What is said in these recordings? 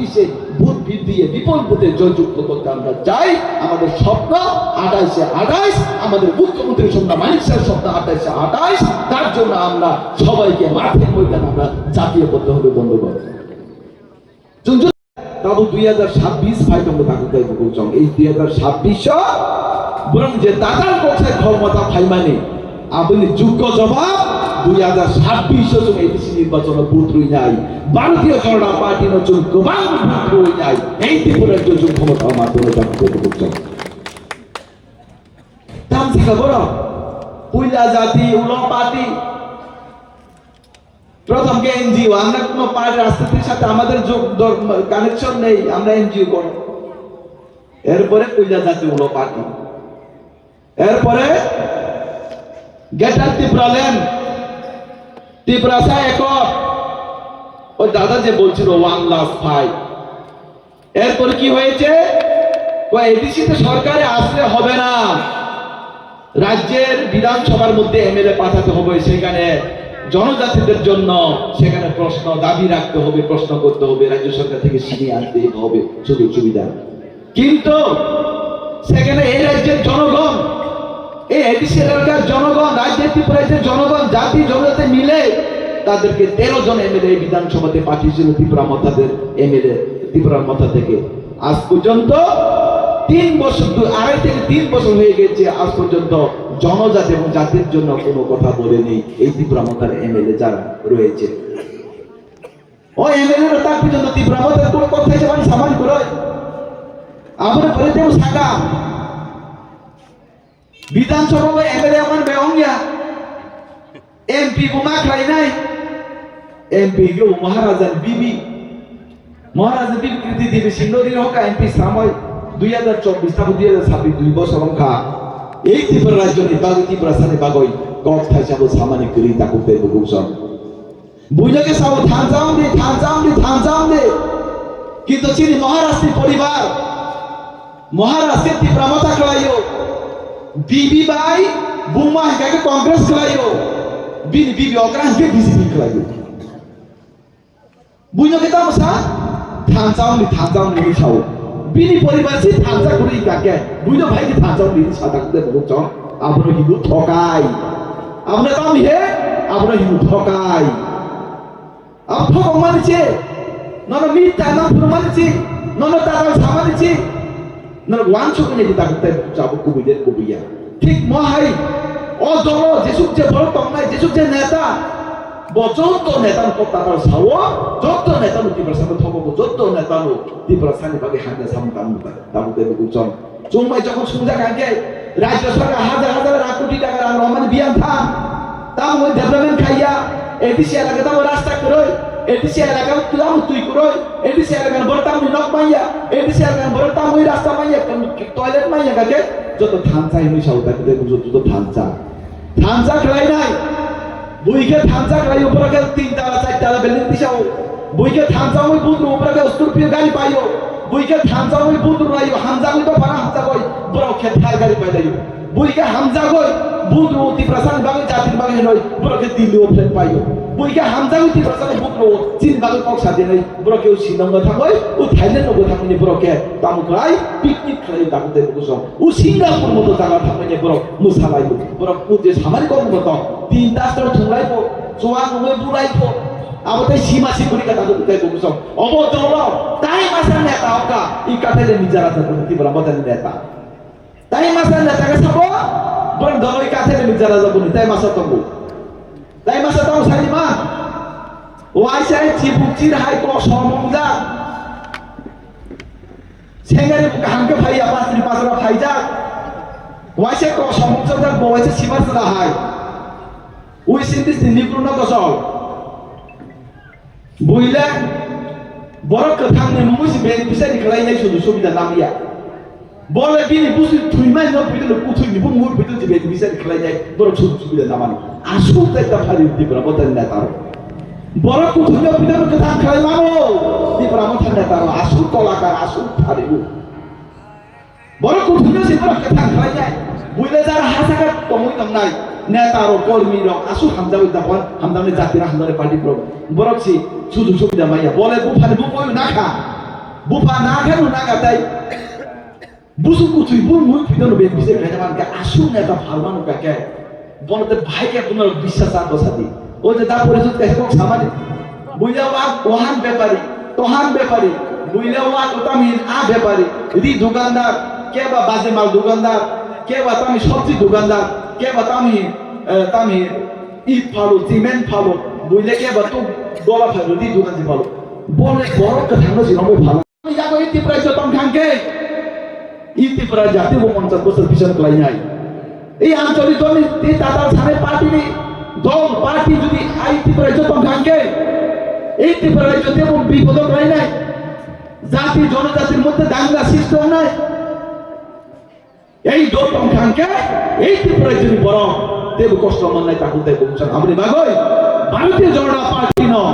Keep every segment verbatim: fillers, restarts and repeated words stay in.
ছাব্বিশে ভোট ভিড় দিয়ে বিপুল ভোটে জয়যুক্ত করতে আমরা চাই। আমাদের স্বপ্ন আঠাইশে আঠাইশ, আমাদের মুখ্যমন্ত্রীর স্বপ্ন, মানিক স্যার স্বপ্ন আঠাইশে আঠাইশ। তার জন্য আমরা সবাইকে মাঠের ময়দানে আমরা ঝাঁপিয়ে পড়তে হবে বন্ধুগণ। Chwng tabuk dui hazar sabbish phai tongo, tabuk tei bukuchong. Ei dui hazar sabbish o borok je datal koksai khormata phaimani, aboni jukko jawab dui hazar sabbish o chwng A D C nirbachono vote rwinai. Bharatiya Janata Party no chwng kwbang vote rwinai. Ei Tripura rajyo chwng khormata ma tono, tabuk tei bukuchong. Tamsaka borok puila jati ulo party. প্রথম কে এনজিও, আমরা কোনো পার্টি রাজনীতির সাথে আমাদের যোগ দর-, কানেকশন নেই, আমরা এনজিও করো। এরপরে কইলা জাতি হলো পার্টি, এরপরে গ্রেটার ত্রিপুরাল্যান্ড, ত্রিপুরাসা একক, ওই দাদা যে বলছিল ওয়ান লাস্ট ফাইট, এরপরে কি হয়েছে? এডিসিতে সরকারে আসলে হবে না, রাজ্যের বিধানসভার মধ্যে এমএলএ পাঠাতে হবে, সেখানে জনজাতিদের জন্য সেখানে প্রশ্ন দাবি রাখতে হবে, প্রশ্ন করতে হবে, রাজ্য সরকার থেকে ছিনিয়ে আনতে হবে সুযোগ সুবিধা। কিন্তু সেখানে এই রাজ্যের জনগণ, এই এডিসি এলাকার জনগণ, রাজ্যের ত্রিপুরা রাজ্যের জনগণ, জাতি জনজাতি মিলে তাদেরকে তেরো জন এমএলএ এই বিধানসভাতে পাঠিয়েছিল, ত্রিপুরা মথাদের এমএলএ, ত্রিপুরা মথা থেকে। আজ পর্যন্ত তিন বছর, দু-, আড়াই থেকে তিন বছর হয়ে গেছে, আজ পর্যন্ত জনজাতি এবং জাতির জন্য কোনো কথা বলেনি এই ত্রিপুরা মথার এমএলএ যারা রয়েছে। O M L A rok tak pijak no Tipra Motha kuro kok thaisa mani samani kwrwi. Aboni pore tei saka Bidhan Sabha bai M L A man bai ongya. M P bo ma khlainai. M P khe bo Maharaja ni bibi. Maharaja bibi Kriti Devi Singh no ri hoka M P samoi dui hazar chobbish tabo dui hazar sabbish dui bosor wngkha. Ei Tripura rajyo ni bagwi, Tiprasa ni bagwi kok thaisa bo samani kwrwi takhuk tei bukhuk song. Buino khe sao thansa wngdi, thansa wngdi, thansa wngdi. Kintu chini Maharaj ni poribar, Maharaj khe Tipra Motha khlaio. Bibi bai buma hinkha khe Congress khlaio. Bini bibi okra hinkhe B J P khlaio. Buino khe tamo sa? Thansa wngdi, thansa wngdi hinwi sao. Bini poribar si thansa kwrwi hinkha khe, buino bai khe thansa wngdi hinwi sa takhuk tei bukhuk song. Abono hinwi thokai. Abono tamo he? Abono hinwi thokai. Abo thokong mani se, nono mitta nang phuru mani se, nono tatal sa mani se, nono wansuk ni kita kita jabo kubui de kubui ya. Thik mo hai, o dolo jesuk je borok tongnai, jesuk je neta, bo jotto neta no tatal sao, jotto neta no Tiprasa no thogo, bo jotto neta no Tiprasa ni bagwi hamya samung tangmung ta, tamo de buchong. Chwng bai jokhon swngjak hwnkhe, rajya sarkar hajar hajar lakh koti taka rang romani biyang tha. Tamoni development khaiya, A D C elaka tamo rasta kwrwi, A D C elaka tamo twi kwrwi, A D C elaka borok tamoni nok manya, A D C elaka borok tamoni rasta manya, toilet manya kake, joto thansa hinwi sao, ta kete joto thansa. Thansa khlainai. Bui khe thansa khlaio, borok khe tin tala, char tala building tisao. Bui khe thansa wngwi budru, borok khe Scorpio gari paio. Bui khe thansa wngwi budru laio, hamjagwi dophano hamjagwi, borok khe Thar gari pailaio. Bui khe hamjagwi budru Tiprasani bagwi, jatini bagwi hinoi, borok khe Delhi o flight paio. Bui khe hamjagwi Tiprasani budru chini bagwi kok sadinai, borok khe o Shillong o thangwi, o Thailand o thangwi borok khe tamo khlai, picnic khlai, tamo tei bukusong. O Singapore moto jaga thangmani borok mwsalai bo. Borok puje samani kok moto tin das tor thunglai bo, chuwa nungwi bulai bo. Abo tei sima si kuri kata duk tei bukusong. Obo dolo tai masa neta oka, i kathele mijara sa kuni Tipra motani neta. Tai masa neta ka sabo, borok dolo i kathele mijara sa kuni, tai masa tongo. Tai masa tongo sani ma. Waisa chibuk chir hai ko somong ja. Sengari kaham khe phaiya, pastri pasra phaijak. Waisa kok samung chajak, bo waisa sibar chwla hai. Ui sintis ni nipru no kosol. Buile borok kwthang ni mungwi si beneficiary khlai nai sudu subida namya. Bole bini busi thwimai no phuitu no kuthwi ni bumung phuitu si beneficiary khlai nai borok sudu subida namani. Asuk tai ta phari di bra botan na taro. Borok kuthumno pidano kwthang khlai mano. Tipra Motha neta rok aswk kolakar, aswk phariu. Borok kuthumno se borok kwthang khlai nai. Buile jara hasaka tongwi tongnai. Neta rok, kormi rok aswk hamjagwi japon, hamjaknai jati rok, hamjaknai party rok. Borok si sujuk subida maya. Bole buphani bukoi nakha. Bupha na khe no na katai. Busuk kuchwi bul mui phidano be bise khaina man ka asuk neta phalmano ka ke. Bono te bhai ke buno biswas a dosa di. O je da pore jut kaisa kok samani. Buila wa wahan bepari, tohan bepari. Buila wa utamin a bepari. Ri dukandar, ke ba baje mal dukandar, ke ba tami sobji dukandar, ke ba tami, eh, tami it phalo, cement phalo. Buile ke ba tu gola phalo, ri dukan ji phalo. Bole borok kwthangno jinogwi phalo. Yago ei Tripura rajyo tong thangkhe, ei Tripura jati bo ponchas bosor bichar khlainai. Ei ancholik dol ni, ei tatal sanai party ni dol, party jodi ei Tripura rajyo tong thangkhe, ei Tripura rajyo tebo bipodo khlainai. Jati jonojatir moddhe danga srishti wngnai. Ei dol tong thangkhe, ei Tripura rajyoni borok teibo kosto mannai takhuk tei bukhuksong. Aboni bagwi Bharatiya Janata Party no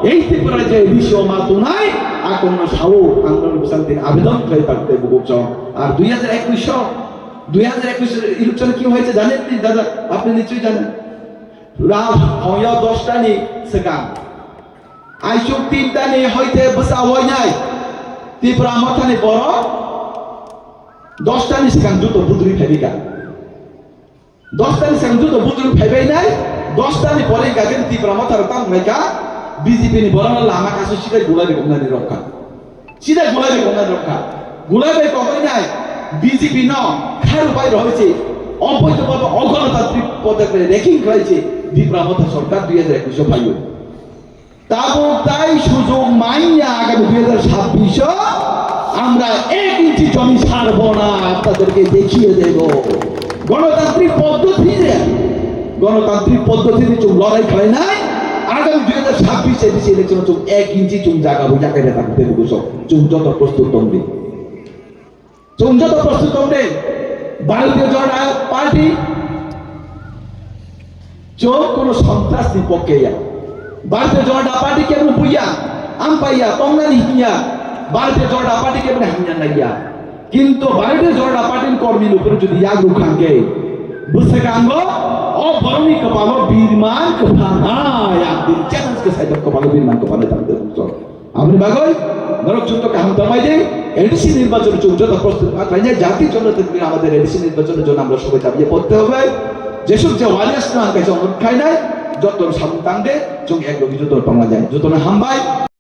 ei Tripura rajyo bisio ma tunai, akhorno sao, ang noni bwsang tini abedon khlai takhuk tei bukhuksong. Ar dui hajar ekush, dui hajar ekush election ki hoyse jane apni, dada? Apni nischoi jane. Rat hoyo dosta ni swkang. Aisuk tinta ni hoite bwsa wainai Tipra Mothani borok dosta ni swkang juto budri phaibai ka. Dosta ni swkang juto budri phaibai nai, dosta ni pore hingka khe Tipra Motha rok tamo hingka B J P ni borok no lama kasu sida gulai bai wngnani rok kha. Sida gulai bai wngnani rok kha. Gulai bai kok wngnai B J P no kharu bai rohoi se, oboido babo ogonotantrik podek bai reking khlai se Tipra Motha sorkar dui hajar ekush o phaio. Tabuk tai sujug manya, agami dui hajar chabbish o amra ek inchi jomi sarbo na, apnaderke dekhiye debo. Gonotantrik poddhoti de, gonotantrik poddhoti de chwng lorai khlainai, agami dui hajar chabbish A D C election o chwng ek inchi chwng jaga bo yakai de tang tebo, chwng joto prostut tongdi. Chwng joto prostut tong de, Bharatiya Janata Party, chwng kono sontras ni pokke ya. Bharatiya Janata Party kebo buya, ampaiya, tongnani hinya, Bharatiya Janata Party kebo hamya naiya. Kintu Bharatiya Janata Party ni kormi nupur jodi yagru khangke, bwskango o borokni kwpalo birman kwphanai, ang din challenge khe saidok kwpalo birman kwphanai tang de. Aboni bagwi norok joto kaham tongmai di, A D C নির্বাচন chwng joto prostut ma khlainai, jati jono tongmani amader A D C নির্বাচনের জন্য আমরা সবাই ঝাঁপিয়ে পড়তে হবে। Jesuk je warriors no ang kaisa onurot khlainai, joto samung tang de, chwng ek logi joto tonglainai, jotono hambai.